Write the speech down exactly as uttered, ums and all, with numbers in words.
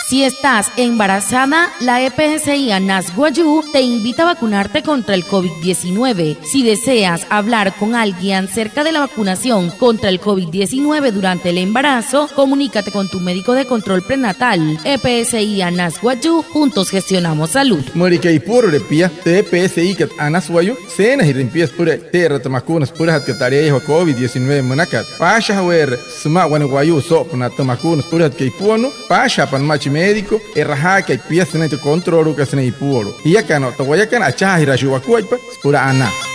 Si estás embarazada, la E P S I Anas Wayuu te invita a vacunarte contra el covid diecinueve. Si deseas hablar con alguien acerca de la vacunación contra el covid diecinueve durante el embarazo, comunícate con tu médico de control prenatal. E P S I Anas Wayuu, juntos gestionamos salud. Müleka ipuolule pia, tü E P S I kat Anas Wayuu seenajirüin pia süpüla e'ite'eraa tü makuuna süpülajatkat tü aleeyajawaa covid diecinueve münakat. Paashajaweerü sümaa wane wayuu soo'opünaa tü makuuna süpülajatkat ipuoluu, paashajaapa nümaa chi médico e'rajaakai pia sünain tü controluukat sünain ipuoluu. Jiakana otta wayakana, achajaajiraashii wakuaippa süpüla anaa.